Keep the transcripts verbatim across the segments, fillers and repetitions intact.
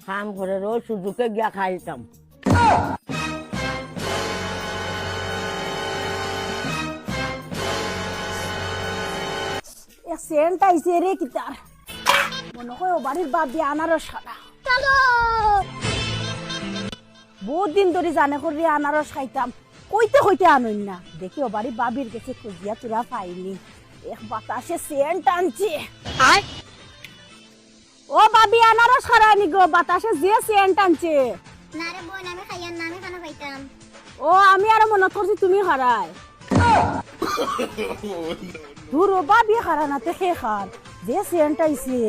কাম করে রোজ সুযোগে গিয়া খাইতাম। এ সেন্ট আইছে রে কিতার। মনে হয় ও বাড়ির বাপ দিয়া আনারস খানা। বহুত দিন ধরি জানে করি আনারস খাইতাম, কইতে কইতে আনইন না। দেখি ও বাড়ি বাবির গেছে খুঁজিয়া তুরা পাইনি, এক বাতাসে সেন্ট আনছে। ও বাবি, আনারস খারায়নি গো, বাতাসে যে সেন্ট আনছে। না রে বোন, আমি খাইয়ার না, আমি খানা পাইতাম। ও, আমি আরো মনে করছি তুমি খারায়। দূর ও বাবি, খারা নাতে খে খার, যে সেন্ট আইছে।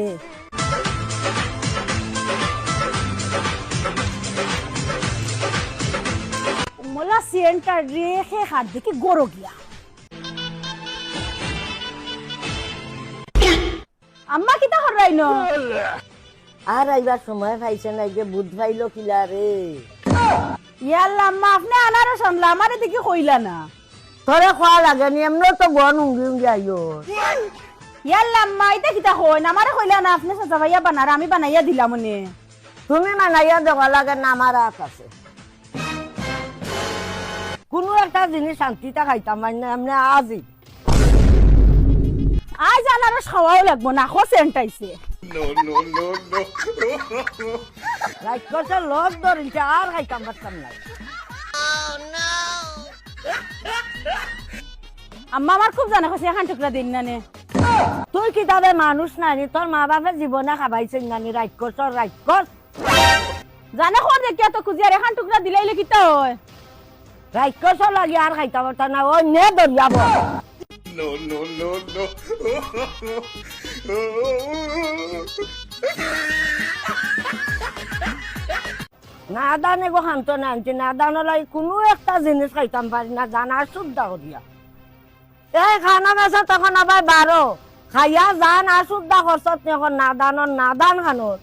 মলা সেন্ট আর রে খে খার দেখি গরো গিয়া। আম্মা কিতা কররাইন? আর আইবার সময় পাইছে না, এই যে বুধ পাইল কিলা রে। ইয়াল্লা আম্মা, আপনে আনারস আনলা, আমারে দেখি কইলা না। তোরে কওয়া লাগে নি, এমনেও তো গন উঙ্গি উঙ্গি আইও। ইয়াল্লা আম্মা, ইতা কিতা কইন? আমারে কইলা না, আপনে সাজা ভাইয়া বানার, আমি বানাইয়া দিলাম অনে। তুমি বানাইয়া দেওয়া লাগে না, আমার আত আছে। কুনু একটা জিনিস শান্তিতা খাইতাম পারি না, এমনে আজই। আইজ আনারস খাওয়াও লাগবো না, খো সেন্ট আইছে। No, no, no, no। রাক্ষসে লোভ ধরিলছে, আর খাইতাম পারতাম না। আম্মা আমার খুব জানে কইছে, এখান টুকরা দিন না নে। তুই কিতাবে মানুষ নানি, তোর মা বাপে জীবনে খাবাইছইন নানি, রাক্ষসর রাক্ষস। জানে কর দেখিয়া তো খুঁজিয়ার, এখান টুকরা দিলাইলে কিতা হয়? রাক্ষস লাগি আর খাইতাম পারতাম না, ওই নে দরিয়া বল। No, no, no, no। নাদান এগো খান্ত না আনছি, নাদান লাগি কুনু একটা জিনিস খাইতাম পারি না, জানা শুদ্ধা করিয়া। এই খানা বেচা তখন আবার বারো, খাইয়া জান আর শুদ্ধা খরচত নি এখন নাদানর নাদান খানোর।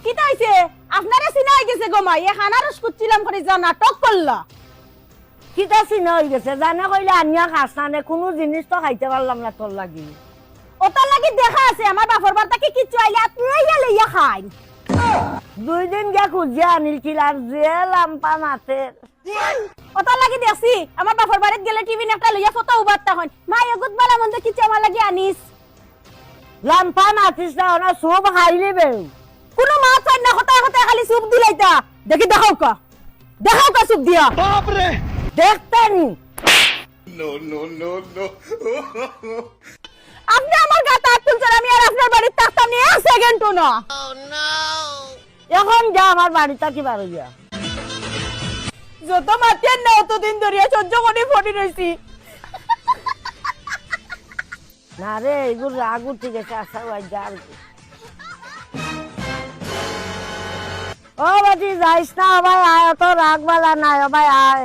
কিতা অইছে? আপনারে চিনা অই গেছে গো মাই, এ খানার রস কুচ্ছিলাম করি যা নাটক করলা। কিতা চিনা অই গেছে? জানে কইলে আনিয়া খাস না নে, কুনু জিনিস তো খাইতে পারলাম না তোর লাগি। ওটার লাগি দেখা আছে, আমার বাপর বাড়ি থাকি কিচ্ছু আইলে আপনি আইয়া লইয়া খাইন। দুই দিন গিয়া খুঁজিয়া আনিল কিলার যে লাম্পা মাছের। ওটার লাগি দেখছি, আমার বাপর বাড়িত গেলে টিফিন একটা লইয়া ফটো উবারতা হইন। মা, এগুত বালা মন্দ কিচ্ছু আমার লাগি আনিস। লাম্পা মাতিস না, ওনা সুপ খাইলি বেউ। কুনু মাত চাই না, কথায় কথায় খালি সুপ দিলাইতা। দেখি দেখাও কা, দেখাও কা সুপ দিয়া। বাপ রে! দেখতে নি। No, no, no, no। আপনি আমার গাত আত তুলছেন, আমি আর আপনার বাড়িত থাকতাম নি এক সেকেন্ডও না। এখন যা আমার বাড়ি থাকি বার অইয়া। যত মাতিয়ার না অতদিন ধরিয়া সহ্য করি পড়ি রইছি। না রে, এগুর রাগ উঠি গেছে, আচ্ছা, ওই যা আর কি। ও বাজি, যাইস না, ও ভাই, আয়, অত রাগ বালা নাই, ও ভাই, আয়।